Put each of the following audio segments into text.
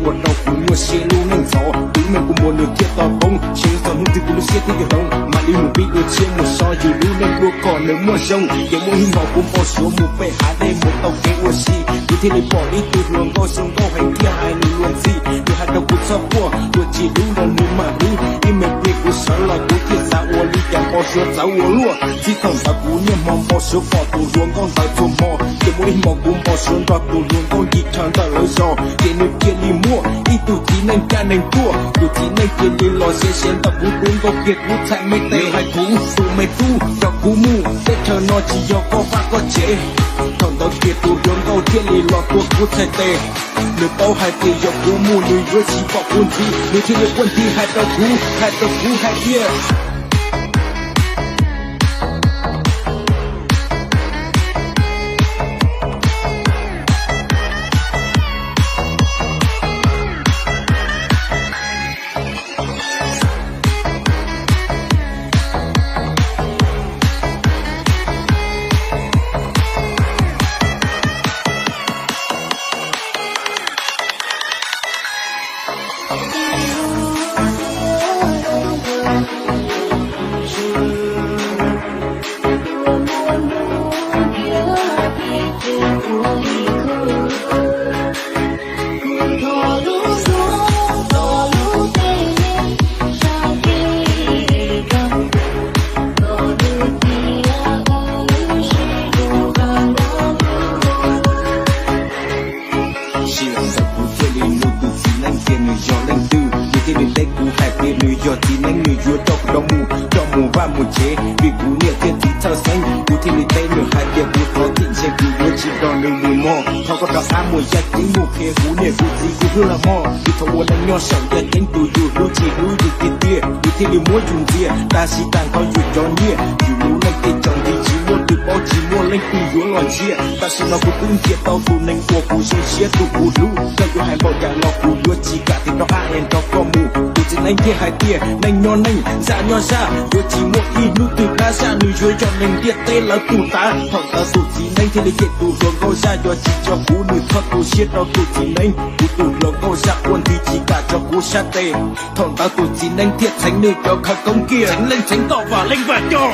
ua rau kuv nyuaj siab lub neej ntxhov, tus me kuv muag nws thiaj tau poob, ntshe txog hnub twg kuv lub siab thiaj yuav hloov, mam li mus pib dua tshiab mus so yus lub neej dua kom nws muaj zoo. Ces muaj ib hmos kuv npau suav mus pem hav dej mus tau kev ua si, kuv thiaj li pom ib tug hluas nkauj zoo nkauj heev thiab hais lus luag ntxhi. Nws hais rau kuv txhob quaj, dua tsis dub los nws mam dub. Ib me pliag kuv sawv los kuv thiaj xav ua li cas npau suav txawv ua luaj. Txij thaum ntawd kuv niaj hmo npau suav pom tus hluas nkauj ntawd txhua hmo, ces muaj ib hmos kuv npau suav nrog tus hluas nkauj nce chaw ntawm lawv zos, ces nws cia li muaj ib tug txiv neej caj neeg tuaj. Tus txiv neej cia li los siav siav ntawm kuv, tus nkauj kiag kuv txhais me tes hais kuv, tus me tub, coj kuv mus, teb chaws no tsis yog koj vaj koj tsev. Thaum ntawd kiag tus hluas nkauj thiaj li los tua kuv txhais tes. Nws paub hais tias yog kuv mus nws yuav tsis pom kuv ntxiv, nws thiaj li quaj nthi hais rau kuv, hais rau kuv hais tias Sij hawm ntawd kuv thiaj li nug tus txiv neeb tias nws yog leej twg, nws thiaj li teb kuv hais tias nws yog txiv neeb, nws yuav coj kuv rov mus, coj mus vaj mus tsev, vim kuv niam thiab txiv txhawj xeeb. Kuv thiaj li teb nws hais tias kuv thov txim, ntshe kuv yuav tsis nrog nws mus mog, thov koj rov qab mus yaj ceeb mus qhia kuv niam kuv txiv kuv hlub lawm mog. Vim thaum ua neej nyob saum yaj ceeb tus yus hlub tsis hlub yus tiag tiag, yus thiaj li muab yus ntxias, tab sis tag nrho yus cov nyiaj, yus lub neej tej tsaus nti tsis muaj twg paub, tsis muaj leej twg yuav los ntsia. Tam sim no kuv twb ntsia tau tus neeg uas kuv zoo siab tus kuv hlub, koj yuav hais npaum cas los kuv yuav tsis kam tig rov qab es nrog koj mus. Tus txiv neeb thiaj hais tias neej nyob neej, zaj nyob zaj, yuav tsis muaj ib hnub twg dab zaj, nws yuav coj neeg ntiaj teb lawv tu tas. Thaum ntawd tus txiv neeb thiaj li cem tus hluas nkauj zaj, yog tsis tso kuv nws txhob tu siab rau tus txiv neeb, kuv tus hluas nkauj zaj quaj nthi tsis kam tso kuv sab tes. Thaum ntawd tus txiv neeb thiaj txheev nws cov khawv koob kiag, txheev leej txheev toj vam leej vam coj.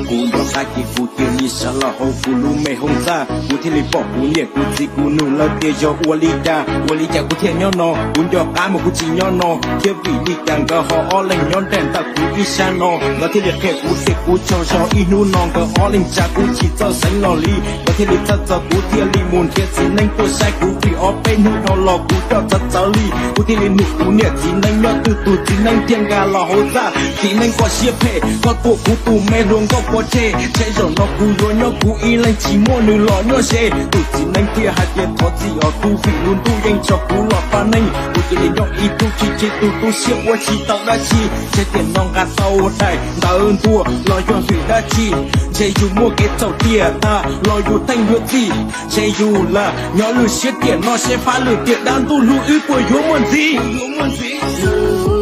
Kuv nrog qab ces kuv cia li sawv los hauv kuv lub me hoob txaj, kuv thiaj li pom kuv niam kuv txiv kuv nug lawv tias yog ua li cas, ua li cas kuv thiaj nyob no, kuv nco qab mas kuv tsis nyob no thiab, vim li cas nkawd ho ob leeg nyob nraim ntawm kuv ib sab no. Nkawd thiaj li qhia kuv tias kuv tsaug zog ib hnub no nkawd ob leeg tsa kuv tsis txawj xeev los li. Nkawd thiaj li txhawj txog kuv thiaj li mus nrhiav txiv neeb tuaj saib kuv, vim ob peb hnub dhau los kuv coj txawv txawv li. Kuv thiaj li nug kuv niam txiv neeb nyob twg tus txiv neeb thiaj nkag los hauv txaj. Txiv neeb koj siab phem, koj tua kuv tus me hluas nkauj pov tseg, ntshe zaum no kuv yuav nyob kuv ib leeg tsis muaj nws los nyob ze. Tus txiv neeb thiaj hais tias thov txim os tub, vim lub ntuj yeej tso kuv los pab neeg. Kuv cia li nyob ib tug khib khib tus tu siab ua tsis tau dab tsi, ntshe tiam no nqa tau daim ntawv ntuas los yog vim dab tsi, ntshe yus muaj kev txhaum tiam tas los yus theej yuav txim, ntshe yus lam nyob lwm siab tiam no seb fab lwm tiam dab ntuj hlub wb puas yuav muaj ntxiv.